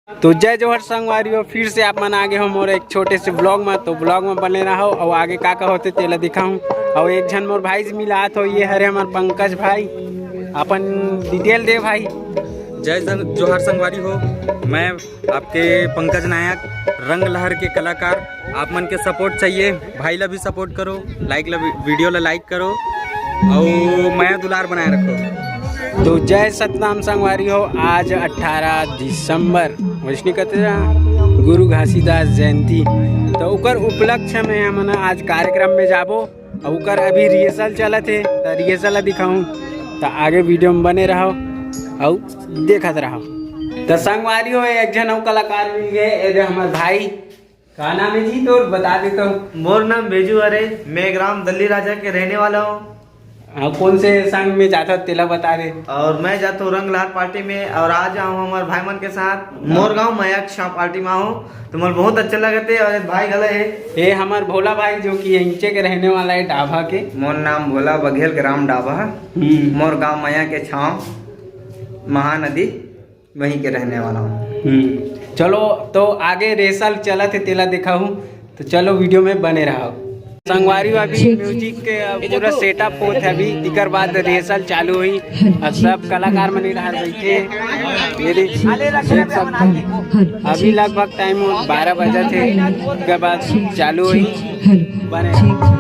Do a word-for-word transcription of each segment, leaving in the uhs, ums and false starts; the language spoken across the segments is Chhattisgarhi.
तो जय जोहार संगवारी हो, फिर से आप मन आगे हो मोर एक छोटे से ब्लॉग में। तो ब्लॉग में बने रहो और आगे का का होथे तेला दिखाहूँ। और एक झन मोर भाई से मिलात हो, ये हरे हमार पंकज भाई, अपन डिटेल दे भाई। जय संग-, जोहार संगवारी हो, मैं आपके पंकज नायक, रंग लहर के कलाकार। आप मन के सपोर्ट चाहिए, भाई ला भी सपोर्ट करो, लाइक ला, वीडियो ला लाइक करो और मया दुलार बनाए रखो। तो जय सतनाम संगवारी हो, आज अठारह दिसंबर, वैसने कहते हैं गुरु घासीदास जयंती, तो ओकर उपलक्ष्य में हमन आज कार्यक्रम में जाबो। अउ ओकर अभी रिहर्सल चलत हे, त रिहर्सल ला दिखाहूँ। त आगे वीडियो में बने रहो अउ देखत रहो। त संगवारी हो, एक झन अउ कलाकार मिल गए, ए दे हमर भाई। का नाम है जी तोर, बता दे तो। मोर नाम भेजू हरे, मैं ग्राम दल्ली राजा के रहने वाला हूँ। हाँ, कौन से संघ में जाता तेला बता दे। और मैं जाता हूँ रंग लहर पार्टी में, और आज आऊँ हमारे भाई मन के साथ। मोर गांव मया के छांव पार्टी में हूँ, तो मोर बहुत अच्छा लगते। और एक भाई घला है, ये हमार भोला भाई, जो कि यहीं के रहने वाला है, डाभा के। मोर नाम भोला बघेल, ग्राम डाभा। हम्म। मोर गांव मया के छांव, महानदी, वहीं के रहने वाला हूँ। हम्म। चलो, तो आगे रिहर्सल चलत हे, तेला दिखाहूँ। तो चलो, वीडियो में बने रहो। संगवारी हो, अभी म्यूजिक के पूरा सेटअप होत हे, अभी एकर बाद रिहर्सल चालू होही। अब सब कलाकार मन इधर बैठे, ये देख, सब अभी लगभग टाइम बारह बजत हे, एकर बाद चालू होही। बने रहो।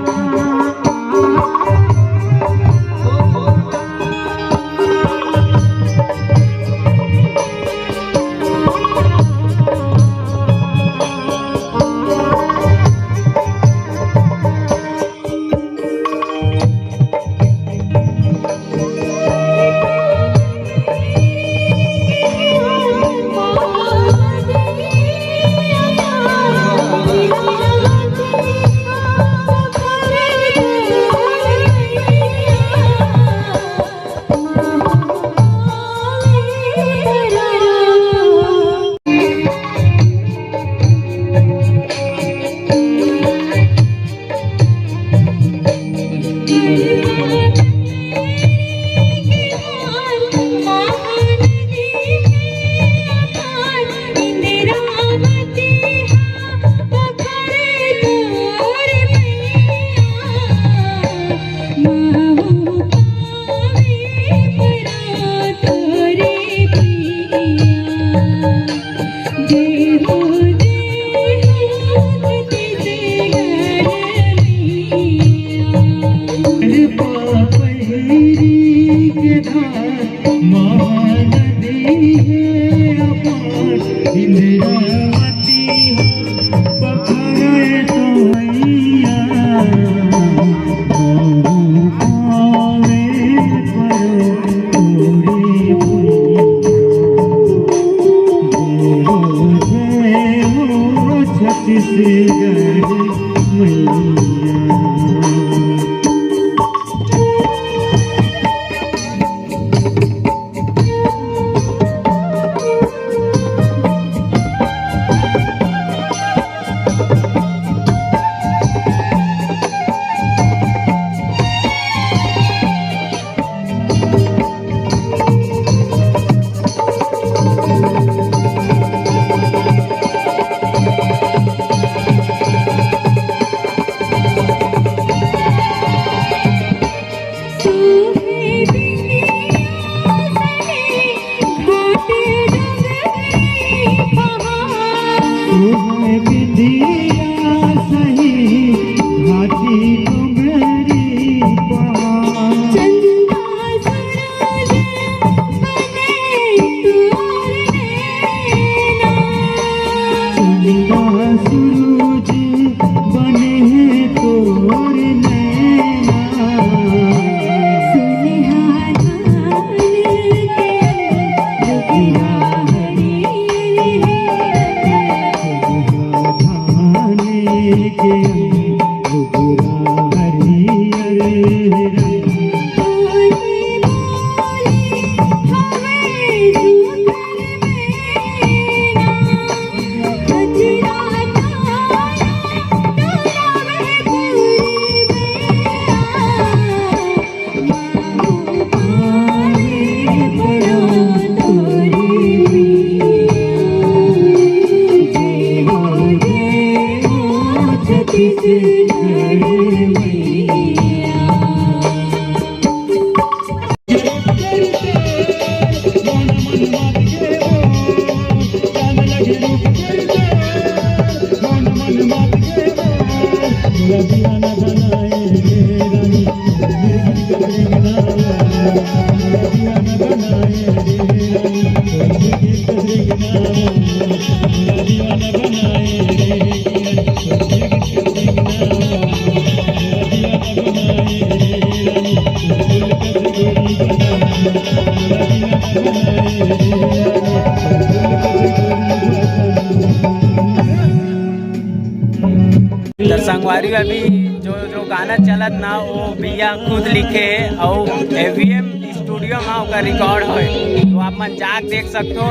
तो संगवारी, अभी जो जो गाना चलत ना, वो भैया खुद लिखे हे अउ एवीएम स्टूडियो में ओकर रिकॉर्ड होय, तो आप मन जाके देख सकते हो।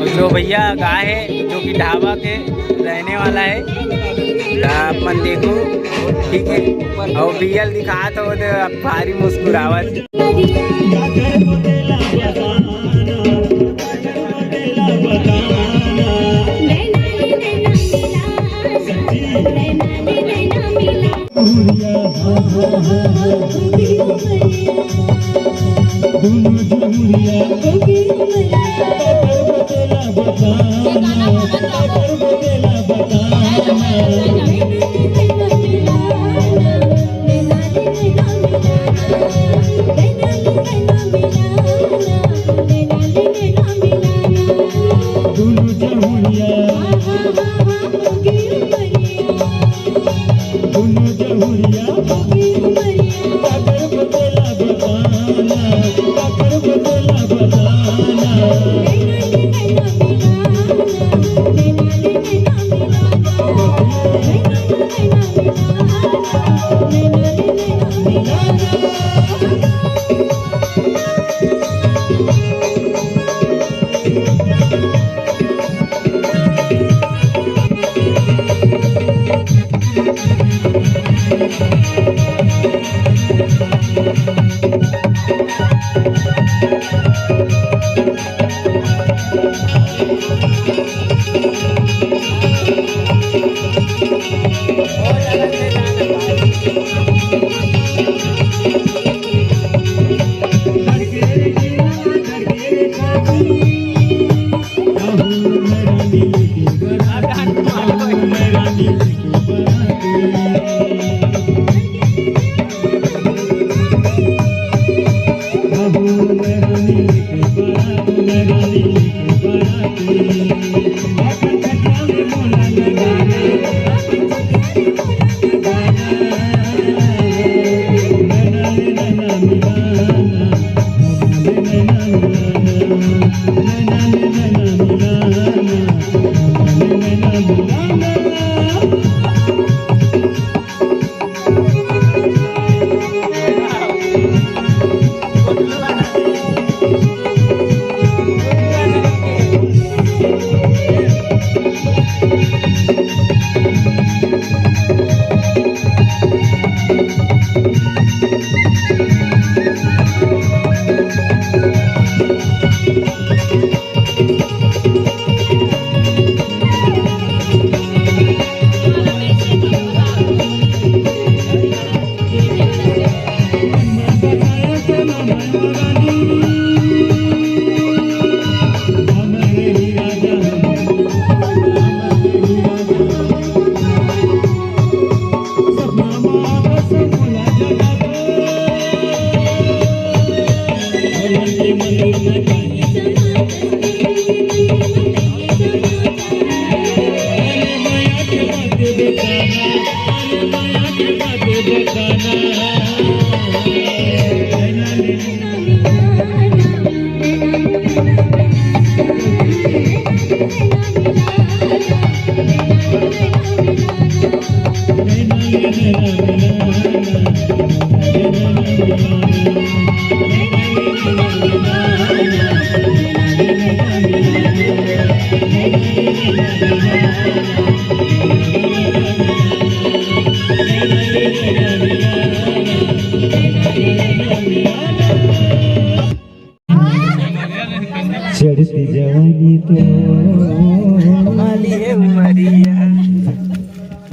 जो भैया गाए हे, जो कि ढाबा के रहने वाला है, तो आप मन देखो, ठीक है। अउ भैया ल दिखात हो तो आप भारी मुस्कुरावत।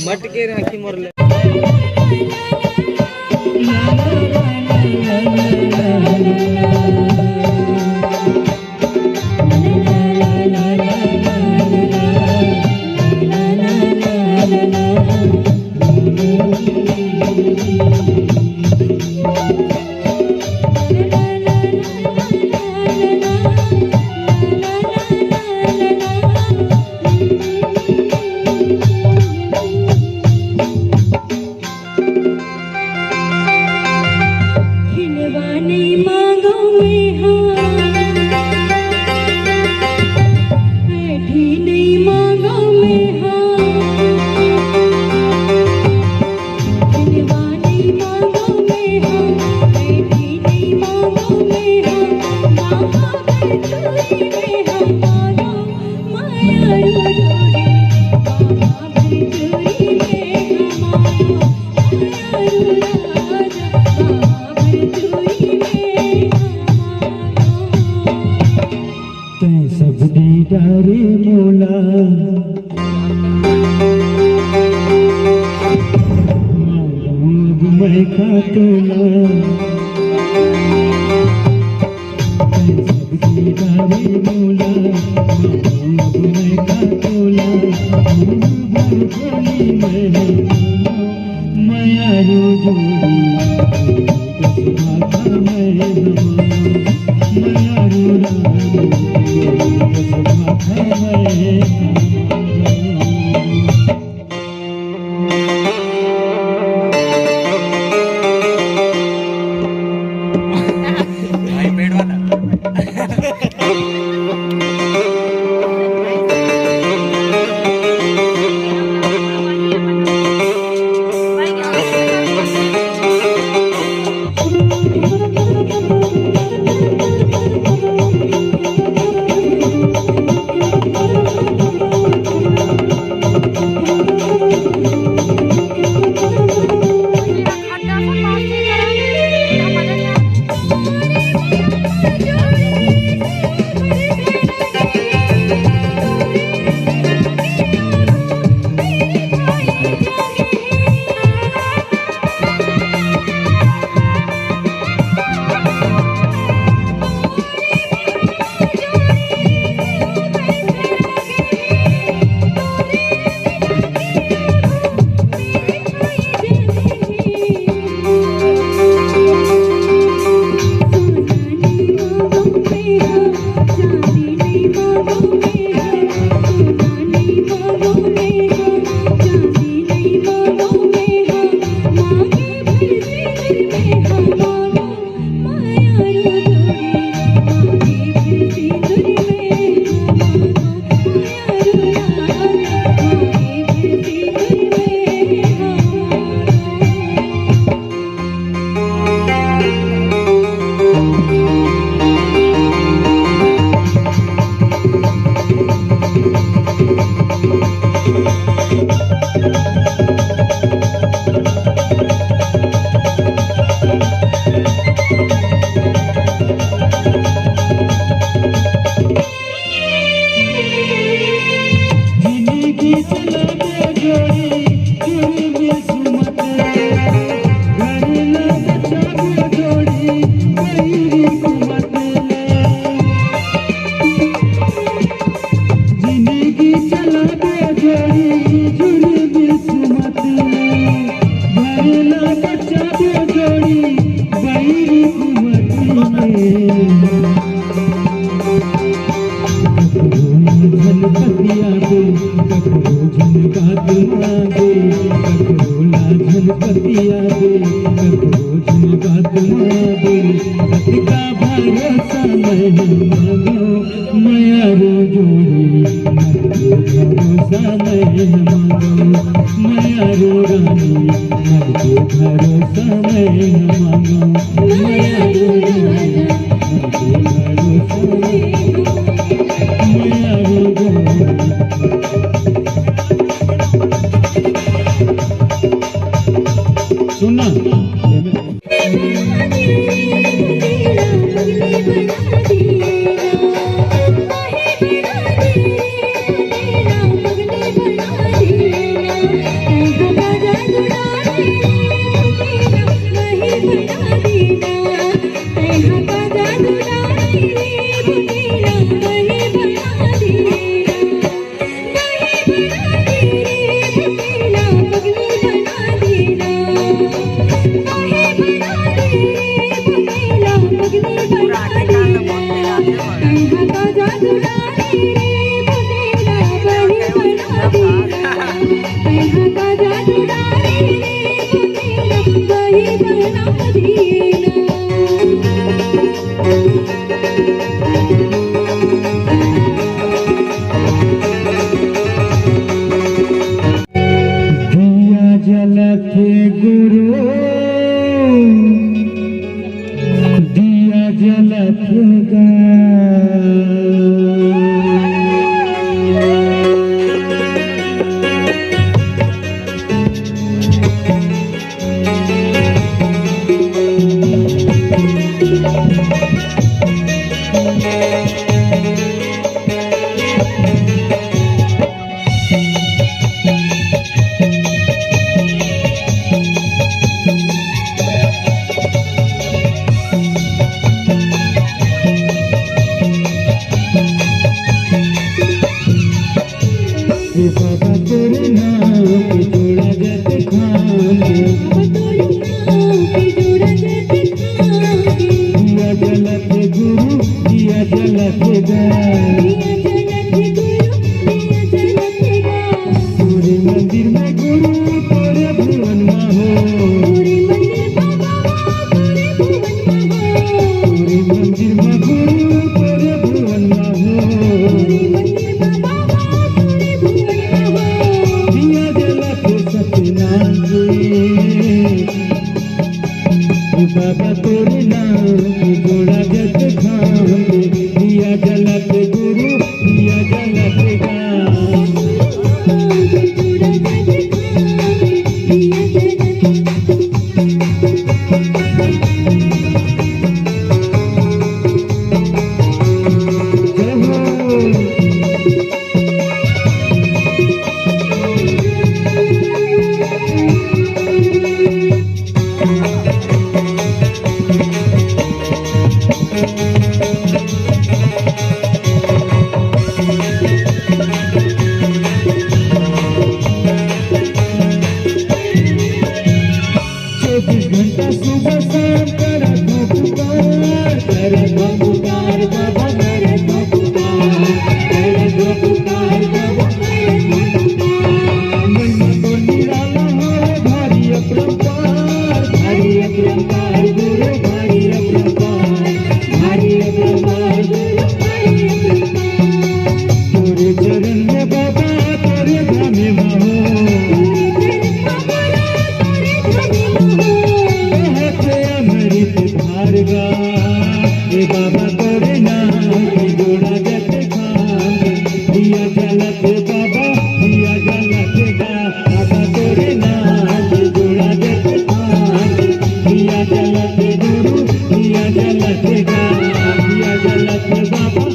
हट के रहा कि मोर ले। खिलवा नइ मांगों मैं हा, ऐठी नइ मांगों मैं हा। खिलवा नइ मांगों मैं हा, ऐठी नइ मांगों मैं हा। बाहा भर चूरी मैं हा मांगों, माया रो जोड़ी। बाहा भर चूरी मैं हा मांगों, तैं सब दे डारे मोला, मांगों अब मैं का तोला। तैं सब दे डारे मोला, मांगों अब मैं का तोला। मुंह भर बोली मैं, मया रो जोड़ी। दिया जलत हे गुरु, दिया जलत हे गा। ए बाबा तोरे नाम के जोड़ा जत खान दे। बाबा तोरे नाम के जोड़ा जत खान दे। दिया जलत गुरु, दिया जलत गा। दिया जलत गुरु, दिया जलत गा। तोरे मंदिर में गुरु, तोरे भुवन में हो। तोरे मंदिर बाबा, तोरे भुवन में हो। तोरे मंदिर में गुरु, तोरे भुवन में हो। तोरे मंदिर बाबा, तोरे भुवन में हो। दिया जलत सत्यनारायण के। बाबा तोरे नाम के जोड़ा जत खान दे, दिया जलत गुरु, दिया जलत गा। जय हो। चौबीस घंटा सुबह शाम करत हो पुकार, करत हो पुकार, बाबा करत हो पुकार, करत हो पुकार, बाबा करत हो पुकार। महिमा तो निराला हो भारी अपरंपार, भारी अपरंपार, गुरु भारी अपरंपार, भारी अपरंपार, गुरु भारी अपरंपार। तोरे चरण में बाबा, तोरे धामे में हो। बहत अमृत धार गा। ए बाबा तोरे नाम के जोड़ा जत खान। दिया जलत बाबा, दिया जलत गा। बाबा तोरे नाम के जोड़ा जत खान। दिया जलत गुरु, दिया जलत गा। दिया जलत बाबा,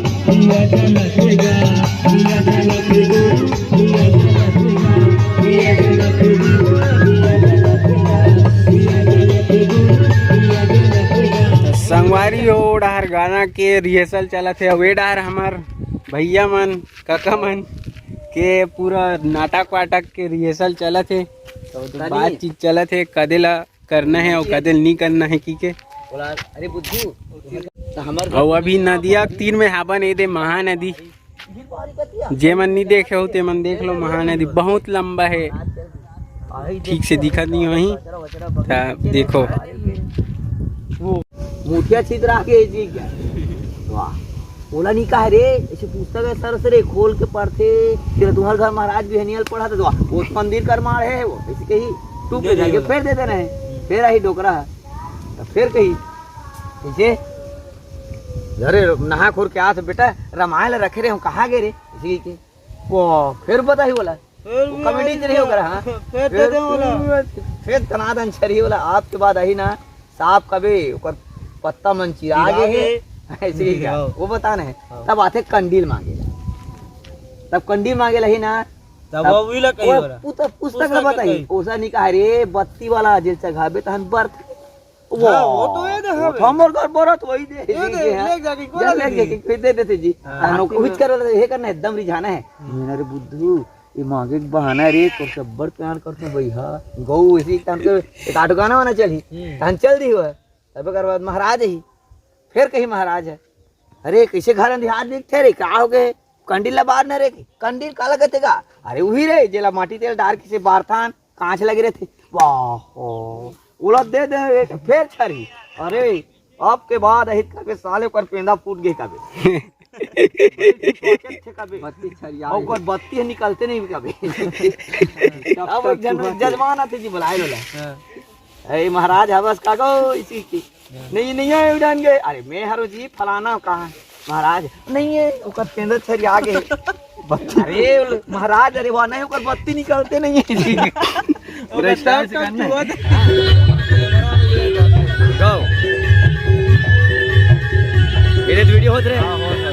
संगवारी हो, ओ डहर गाना के रिहर्सल चलत हे। अउ ए डहर हमर भैया मन, कका मन के पूरा नाटक वाटक के रिहर्सल चलत हे। तो बातचीत चलत हे, कदे ला करना है और कदे नी करना है की के। बोला, अरे बुद्धू, तो हमर अउ अभी नदिया के तीर में हाबन, ए दे महानदी। जे मन नी देखे हो ते मन देख लो, महानदी बहुत लंबा है, ठीक से दिखत नहीं वही। त देखो, वो मुठिया छितरा के जी क्या? वाह। ओला नी कहे रे, ऐसे पुस्तक है सर से रे, खोल के पढ़थे। फिर तुम्हारे घर महाराज भी हनियल पढ़ा था तो वो तो मंदिर कर मार है, वो ऐसे कही टूप ले जाके फेर दे देना है। फेर आई डोकरा है तो फेर कही, कैसे? अरे नहा खोर के आत बेटा, रामायण ला रखे रे, हम कहाँ गए रे? ऐसे कही के वो फेर बताही बोला। फेर वो भी कमेटी आई तेरे हो करा, हाँ? फेर दे दे बोला। फेर दनादन छरी बोला, आपके बाद आई ना, साफ कबे ओकर पत्ता मन चिरा गे हे। ऐसे ही क्या? हाँ। वो बताना है। हाँ। तब आथे कंडील मांगे। तब कंडील मांगे लही ना, तब तब वो भी ला कही वो बोला। पुत-, पुस्तक ला बताही। कही। ओसा नी कहा रे, बत्ती वाला जे चघाबे तहन बरत। हाँ, वो तो ये दे वो हवे। तो हमर घर बरत वही दे। ये दे, हाँ। ले जाके कोई जा, ले जाके। जाके, फिर दे देते जी। हाँ। तहन ओकर कुछ कर हे करना एकदम रिझाना है। हम्म। मेरा रे बुद्धू, ये मांगे के बहाना रे, तोर से अब्बड़ प्यार करते भैया। गौ ऐसी एक टाइम के एक आठ गाना वाना चली, हम्म। तहन चल दी हुआ। तब एकर बाद महाराज ही, फिर कही महाराज है, अरे कैसे घर अंधियार दिखथे रे, का हो गए? कंडील ला बार न रे, कंडील काला कथे का? अरे उही रे, जेला माटी तेल डार के से बारथन, कांच लगे रथे। वाह, ओला दे दे, फेर छरी। अरे, अब के बाद अहित कबे साले ओकर पेंदा फूट गे कबे। बत्ती छरिया अउ ओकर बत्ती ह निकलते नहीं कबे। टप अब टप जन-, चुहत हे। जजमान आथे जी, बुलाए लो ला। हाँ। ए महाराज, हवस का गो इसी की? नहीं, नहीं है, उड़ान गए। अरे, मैं हरो जी, फलाना कहाँ है? महाराज, नहीं है, ओकर पेंदा छरिया गे। बत्ती। अरे, महाराज, अरे, वह नहीं, ओकर बत्ती निकलते नहीं है जी। पूरा ओकर स्टाइल से टप टप करना है। चुहत। गाओ। ये तो वीडियो होत रहे। हाँ, होत रहे।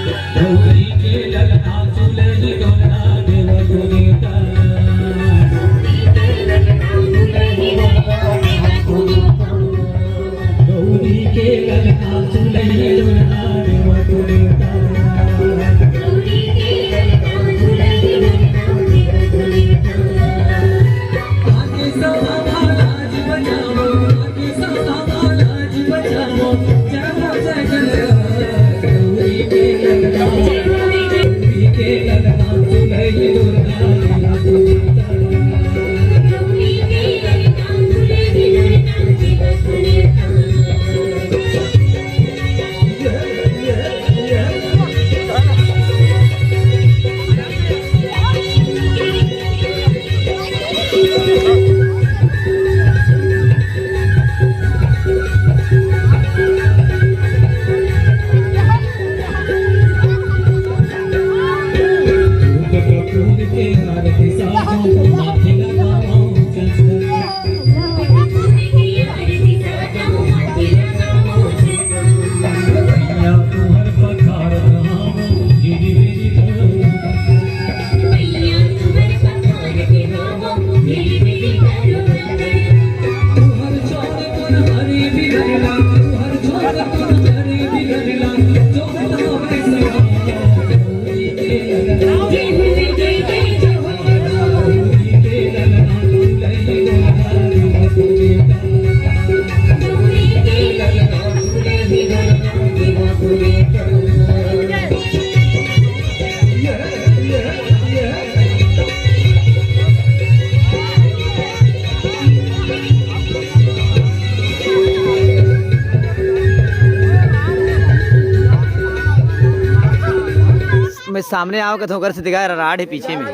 मैं सामने आओ के थोकर से दिखा रहा, राड है पीछे में।